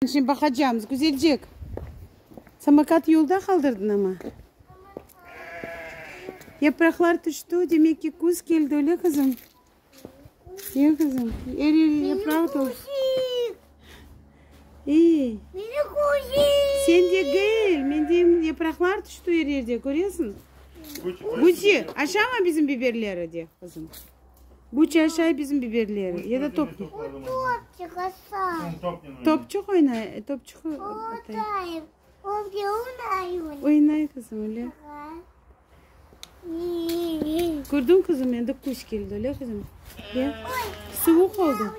Şimdi baqacağımız, güzelcik. Samokat yolda qaldırdın amma. Yapraqlar tüşti, demek ki, küz keldi, öyle qızım? Ya qızım, er yer yapraq tolu. Ey. Sen degil, men deyim, yapraqlar tüşti er yerde, köresiñ? Guçi, aşama bizim biberleri, de, qızım. Guçi aşay bizim biberleri, ya da top. Topçuq oynay, topçuq atay. Oynay qızım, öyle. Kördiñ, qızım, endi küz keldi, öyle, qızım? Ya, suvuq oldı.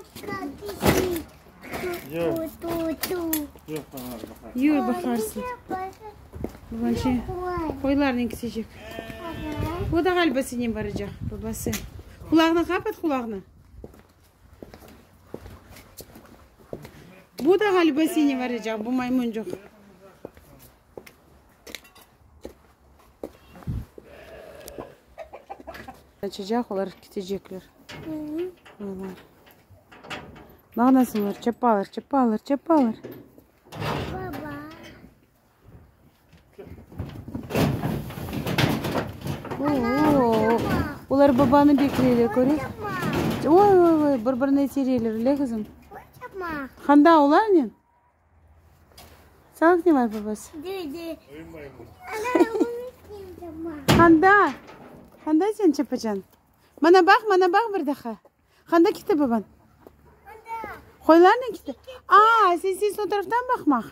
Yür, baqarsıñ. Babançı, qoylarnen ketecek. O da ğaliba senen baracaq, babası. Qulağını qapat, qulağını. Bu da ğaliba senen baracaq, bu maymuncuq. Açacaq, olar ketecekler. Olar. Baq nasıl olar çapalar, çapalar, çapalar. Baba. Oo, olar babanı bekleyler, köre. Oy, oy, oy, bir-birine itereler, öyle qızım? Qanda olarnen? Sağlık ne var babası? Qanda? Qanda sen çapacan? Mana baq, mana baq bir daha. Qanda ketti baban? Qoylarnen ketti. Aa, sen, sen sol taraftan baqmaq.